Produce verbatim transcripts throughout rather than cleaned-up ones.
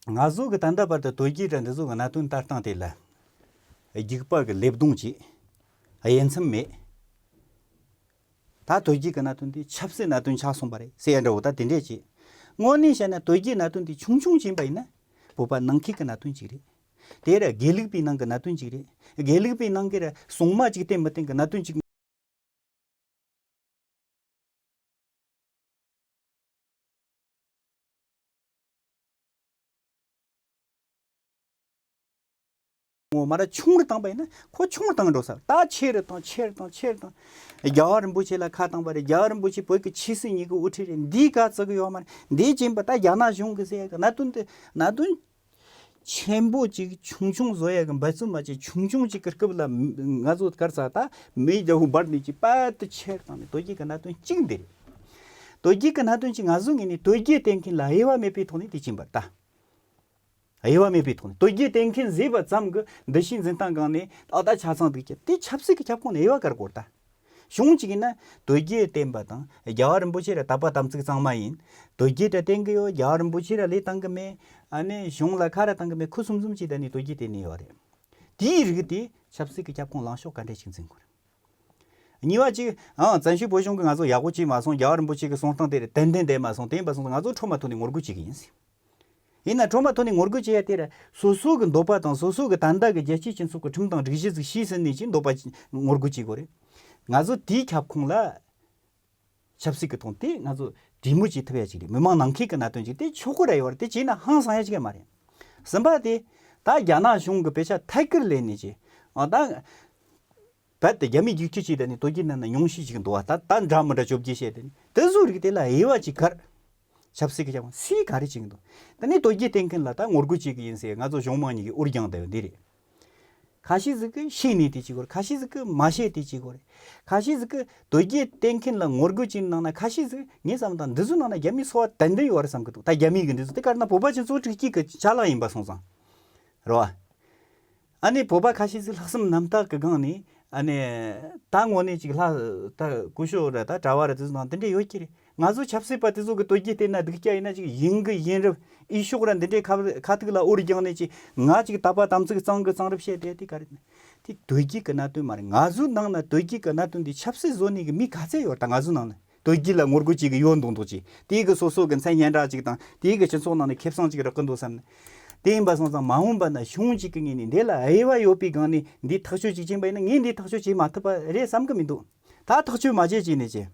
ང་ཚོ་གི་ད་ལྟ་བར་དུ་དོལ་རྒྱལ་ར་འདི་ཚོ་གི་གནད་དོན་ལྟ་སྟངས་དེ་ལ་རྒྱུག་པ་གི་ལེབ་རྡུང་བྱས། དབྱེ་མཚམས་མེད། ད་དོལ་རྒྱལ་གི་གནད་དོན་དེ་ཆབ་སྲིད་གནད་དོན་ཆགས་སོང་བ་རེད་ཟེར་ཡ་འདྲ་བོ་ད་དེ་འདྲས་བྱས། དངོས་གནས་བཤད་ན་དོལ་རྒྱལ་གནད་དོན་དེ་ཆུང་ཆུང་ཕྱིན་པ་ཡིན་ན་བོད་པ་ནང་ཁུལ་གི་གནད་དོན་ཅིག་རེད། དེ་ར་དགེ་ལུགས་པའི་ནང་གི་གནད་དོན་ཅིག་རེད། དགེ་ལུགས་པའི་ནང་གི་ར་སྲུང་མ་ཅིག་བསྟེན་མི་བསྟེན་གི་གནད་དོན་ཅིག་ངོ་མ་ར་ཆུང་རུ་བཏང་པ་ཡིན་ན་ཁོ་ཆུང་རུ་བཏང་འགྲོ་ས་ད་ཆེ་རུ་བཏང་ཆེ་རུ་བཏང་ཆེ་རུ་བཏང་། རྒྱལ་བ་རིན་པོ་ཆེ་ལ་ཁ་བཏང་པ་རེད། རྒྱལ་བ་རིན་པོ་ཆེ་བོད་ཀྱི་ཆོས་སྲིད་གཉིས་ཀྱི་དབུ་ཁྲིད་རེད། འདིའི་ག་ཙི་གི་ཡོད་མ་རེད། འདིའི་རྐྱེན་པ་ད་རྒྱ་ནག་གཞུང་གི་ཟེར་ཡ་གི་གནད་དོན་དེ་གནད་དོན་ཆེན་པོ་ཅིག་ཆུང་ཆུང་བཟོ་ཡ་གི་འབད་བརྩོན་མ་བྱེད། ཆུང་ཆུང་ཅིག་གི་སྐབས་ལ་ང་ཚོ་གར་ས་ད་མི་རྒྱ་བོ་འབར་ནས་ཅིག་པད་དུ་ཆེར་བཏང་ནས་དོལ་རྒྱལ་གི་གནད་དོན་གཅིག་འདི་རེད། དོལ་རྒྱལ་གི་གནད་དོན་གཅིག་ང་ཚོ་ངོས་ནས་དོལ་རྒྱལ་བསྟེན་མཁན་ལ་དབྱེ་བ་མེད་པའི་ཐོག་ནས་དེ་ཕྱིན་པར་ད། དབྱེ་བ་མེད་པའི་ཐོག་ནས་དོལ་རྒྱལ་བསྟེན་མཁན་ཟེར་བ་ཙམ་གྱིས་འདུ་ཤེས་འཛིན་སྟངས་སྒང་ནས་ཏག་ཏག་ཆ་ཚང་འདུག་ཀྱང་དེ་ཆབ་སྲིད་ཀྱི་ཁྱབ་ཁོངས་ནས་དབྱེ་བ་བཀར་དགོས་རེད་ད། གཞུང་གཅིག་ཡིན་ན་དོལ་རྒྱལ་བསྟེན་པ་དང་རྒྱལ་བ་རིན་པོ་ཆེ་ར་དད་པ་དམ་ཚིག་གཙང་མ་ཡིན། དོལ་རྒྱལ་ར་བསྟེན་གི་ཡོད། རྒྱལ་བ་རིན་པོ་ཆེ་ར་ལས་བཏང་གི་མེད། ཨ་ནི་གཞུང་ལ་ཁ་ར་བཏང་གི་མེད། ཁུ་སུམ་སུམ་ཅིག་ད་ནི་དོལ་རྒྱལ་བསྟེན་ནི་ཡོད་རེད། དེའི་རིགས་དེ་ཆབ་སྲིད་ཀྱི་ཁྱབ་ཁོངས་ལངས་ཕྱོགས་ག་འདྲས་ཤིག་འཛིན་དགོས་རེད། གཉིས་པ་གཅིག་ཨང་བཙན་བྱོལ་བོད་གཞུང་གིས་ང་ཚོ་ཡག་པོ་བྱས་མ་སོང་། རྒྱལ་བ་རིན་པོ་ཆེ་གི་གསུང་སྟངས་དེ་རེད་ཏན་ཏན་བསྡད་མ་སོང་། དེ་ཡིན་པ་སོང་ཙང་ང་ཚོ་ཁྲོམ་མ་ཐོན་ནས་ངོ་རྒོལ་བྱེད་གི་ཡིན་ཟེར། ཡིན་ན་ཁྲོམ་མ་ཐོན་ནས་ངོ་རྒོལ་བྱེད་ཡ་དེ་ར་སོ་སོ་གི་འདོད་པ་དང་སོ་སོ་གི་ད་ལྟ་གི་རྒྱལ་སྤྱིའི་སྤྱི་ཚོགས་ཀྱི་ཁྲིམས་དང་སྒྲིག་གཞི་ཟིག་ཤེས་ཟིན་ནས་ཀྱི་འདོད་པ་ངོ་རྒོལ་བྱེད་དགོས་རེད། ང་ཚོ་དེའི་ཁྱབ་ཁོངས་ལ་ཆབ་སྲིད་ཀྱི་ཐོག་དེ་ང་ཚོ་གྲོས་མོལ་བྱེད་ཐུབ་ཡ་ཅིག་རེད། མི་མང་ནང་ཁུལ་གྱི་གནད་དོན་ཅིག་དེ་ཆོག་གི་ར་ཡོད་རེད། དེ་བྱས་ན་ཧང་སང་ཡ་ཅིག་ཡང་མ་རེད། གསུམ་པ་དེ་ད་རྒྱ་ནག་གཞུང་གི་དཔེ་ཆ་ཐད་ཀར་ལེན་ནས་ཀྱི་ཨ་ད། རྦད་དེ་རྒྱ་མིའི་རྒྱུག་ཁྱི་བྱས་དེ་ནི་དོལ་རྒྱལ་ནང་ན་ཉུང་ཤས་ཤིག་འདུག་བ། ད་ད་འདྲ་མི་འདྲ་བཅོ་བརྒྱད་བཤད་དེ་ནི་དེ་ཚོའི་རིགས་དེ་ལ་དབྱེ་བ་ཅིག་བཀར། ཆབ་སྲིད་ཀྱི་ཁྱབ་ཁོངས་སུས་ག་རེ་བྱེད་ཀྱི་འདུག་ད་ནི་དོལ་རྒྱལ་བསྟེན་མཁན་ལ་ད་ངོ་རྒོལ་བྱེད་ཀྱི་ཡིན་ཟེར་ང་ཚོ་གཞུང་མང་གཉིས་ཀྱིས་འུར་རྒྱང་བསྡད་ཡོད་འདི་རེད། ཁ་ཤས་ཟིག་གིས་ཤེས་ནས་དེ་བྱེད་དགོས་རེད། ཁ་ཤས་ཟིག་གིས་མ་ཤེས་དེ་བྱེད་དགོས་རེད། ཁ་ཤས་ཟིག་གིས་དོལ་རྒྱལ་བསྟེན་མཁན་ལ་ངོ་རྒོལ་བྱེད་ནང་ན་ཁ་ཤས་ཟིག་ངས་བསམ་དང་འདི་ཚོའི་ནང་ན་རྒྱ་མིའི་སོ་བ་ཏན་ཏན་ཡོད་རེད་བསམ་གི་འདུག་ད་རྒྱ་མིའི་གི་འདི་ཚོ་དེ་ག་རེ་ན་བོད་པ་ཅན་ཚོ་དྲུག་གཅིག་གི་ཅ་ལག་ཡིན་པ་སོང་ཙང་། རེད་བ། ཨ་ནི་བོད་པ་ཁ་ཤས་ཟིག་ལྷག་བསམ་རྣམ་དག་གི་སྒང་ནས་ཨ་ནི་ད་དངོས་གནས་ཅིག་ལྷ་ད་སྐུ་ཞབས་ར་ད་གྲྭ་བ་ར་དེ་ཚོ་དང་དེ་འདྲས་ཡོད་ཀྱི་རེད། ང་ཚོ་ཆབ་སྲིད་པ་དེ་ཚོ་གི་དོལ་རྒྱལ་བསྟེན་ན་སྡུག་ཅག་ཡིན་ན་ཅིག་ཡིན་གི་ཡིན་རབས་ཨི་ཤོག་ར་འདི་འདྲས་ཁ་ཁ་ཐུག་ལ་འུར་རྒྱང་ནས་ཅིག་ང་ཅིག་དད་པ་དམ་ཚིག་གཙང་གི་གཙང་རབས་བཤད་དེ་དེ་ག་རེ་ནི་དེ་དོལ་རྒྱལ་གི་གནད་དོན་མ་རེད། ང་ཚོའི་ནང་ན་དོལ་རྒྱལ་གི་གནད་དོན་འདི་ཆབ་སྲིད་བཟོ་ནས་གི་མི་ག་ཚད་ཡོད་ད་ང་ཚོའི་ནང་ན། དོལ་རྒྱལ་ལ་ངོ་རྒོལ་བྱེད་ཀྱི་ཡོད་མདོག་མདོག་ཅིག་དེའི་གི་སོ་སོ་གི་མཚན་སྙན་གྲགས་ཅིག་དང་དེའི་གི་སྤྱི་ཚོགས་ནང་ནས་ཁེ་བཟང་ཅིག་རག་གི་འདུག་བསམ་ནས། དེ་ཡིན་པ་སོང་ཙང་མ་འོངས་པ་ན་གཞུང་གཅིག་གི་ངོས་ནས་འདི་ལ་དབྱེ་བ་ཡོད་པའི་སྒང་ནས་འདི་ཐག་གཅོད་ཅིག་བྱིན་པ་ཡིན་ན་ངས་འདི་ཐག་གཅོད་བྱེད་མ་ཐུབ་པ་རེད་བསམ་གི་མི་འདུག་ད་ཐག་གཅོད་མ་བྱེད་ཅིག་ནས་ཅི།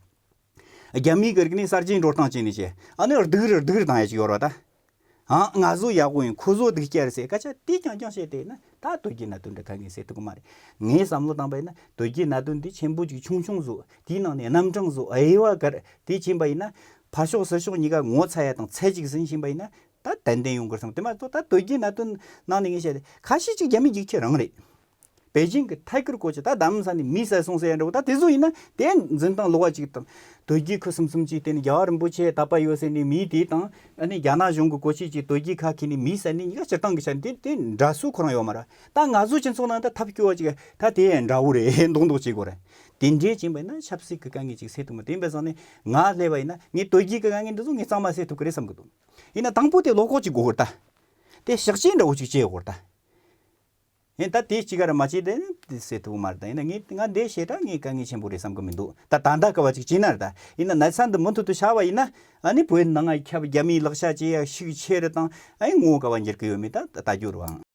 རྒྱ་མིའི་གི་རིག་གནས་གསར་བརྗེའི་འགྲོ་སྟངས་ཅིག་ནས་ཅི། ཨ་ནི་སྡུག་རུ་སྡུག་རུ་བཏང་ཡ་ཅིག་ཡོད་རེད་བ་ད། ཨང་ང་ཚོ་ཡག་པོ་ཡིན་ཁོ་ཚོ་སྡུག་ཅག་རེད་ཟེར་སྐད་ཆ་དེ་རྐྱང་རྐྱང་བཤད་དེ་ན་ད་དོལ་རྒྱལ་གནད་དོན་འདྲ་ག་ངས་ཟེར་ཐུབ་གི་མ་རེད། ངས་བསམ་བློ་བཏང་པ་ཡིན་ན་དོལ་རྒྱལ་གནད་དོན་འདི་ཆེན་པོ་ཅིག་ཆུང་ཆུང་བཟོ་དེའི་ནང་ནས་རྣམ་གྲངས་བཟོ་དབྱེ་བ་བཀར་དེ་ཕྱིན་པ་ཡིན་ན་ཕར་ཕྱོགས་ཚུར་ཕྱོགས་གཉིས་ཀ་ངོ་ཚ་ཡ་དང་ཚད་ཅིག་ཟིན་ཕྱིན་པ་ཡིན་ན་ད་ཏན་ཏན་ཡོང་གི་རེད་བསམ། དེ་མ་གཏོགས་ད་དོལ་རྒྱལ་གནད་དོན་ནང་ནས་ངས་བཤད་དེ་ཁ་ཤས་ཅིག་རྒྱ་མི་རྒྱུག་ཁྱི་རང་རེད། པེ་ཅིང་གི་ཐད་ཀར་གོ་ཆ་ད་དམ་ས་ནས་མི་བསད་སོང་ཟེར་ཡ་འདྲ་བོ་ད་དེ་ཚོ་ཡིན་ན་དེ་འཛིན་སྟངས་ལོགས་པ་ཅིག་དང་། དོལ་རྒྱལ་ཁུ་སིམ་སིམ་ཅིག་བསྟེན་ནས་རྒྱལ་བ་རིན་པོ་ཆེ་དད་པ་ཡོད་ཟེར་ནས་མི་དེ་དང་ཨ་ནི་རྒྱ་ནག་གཞུང་གི་གོ་ཆས་ཀྱིས་དོལ་རྒྱལ་ཁ་འཁྱེར་ནས་མི་བསད་ནས་གཉིས་ཀ་སྤྱིར་བཏང་གི་ཆ་ནས་དེ་དེ་འདྲ་སུ་ཁོ་རང་ཡོད་མ་རེད། ད་ང་ཚོ་སྤྱི་ཚོགས་ནང་ད་ཐབས་སྐྱོ་བ་ཅིག་ད་དེ་འདྲ་བོ་རེད་མདོག་མདོག་བྱེད་དགོས་རེད། དེ་འདྲས་ཅིག་ཡིན་པ་ཡིན་ན་ཆབ་སྲིད་ཀྱི་དཀའ་ངལ་ཅིག་སེལ་ཐུབ་མ། དེ་ཡིན་པ་སོང་ནས་ང་སླེབས་པ་ཡིན་ན་ངས་དོལ་རྒྱལ་གྱི་དཀའ་ངལ་འདི་ཚོ་ངས་གཙང་མ་སེལ་ཐུབ་ཀྱི་རེད་བསམ་གི་འདུག་ཡིན་ན་དང་པོ་དེ་བློ་ཁོག་ཅིག་དགོས་ཀྱི་རེད་ད། དེ་ཤག་ཅིག་འདྲ་བོ་ཅིག་བྱེད་དགོས་རེད་ད། ཡིན་ད་དེ་གཅིག་ག་ར་མ་བྱེད་དེ་དེ་ཟེར་ཐུབ་མ་རེད། ད་ཡིན་ན་ངས་ང་འདི་བཤད་གྲྭ་ངས་དཀའ་ངལ་ཆེན་པོ་རེད་བསམ་གི་མི་འདུག་ད་ད་ལྟ་སྐབས་བ་ཅིག་བྱས་ན་རེད། ད་ཡིན་ན་ན་ཚ་འདི་མུ་མཐུད་དུ་ཤར་བ་ཡིན་ན་ཨ་ནི་བོད་ནང་ང་ཁྱབ་རྒྱ་མིའི་ལག་ཆ་བྱེད་ཡ་ཤུགས་ཆེ་རུ་དང་ཨ་ནི་ངོ་ག་བ་འགྱུར་གི་ཡོད་མེད་ད་ད་རྒྱུ་རུ་ཨང་།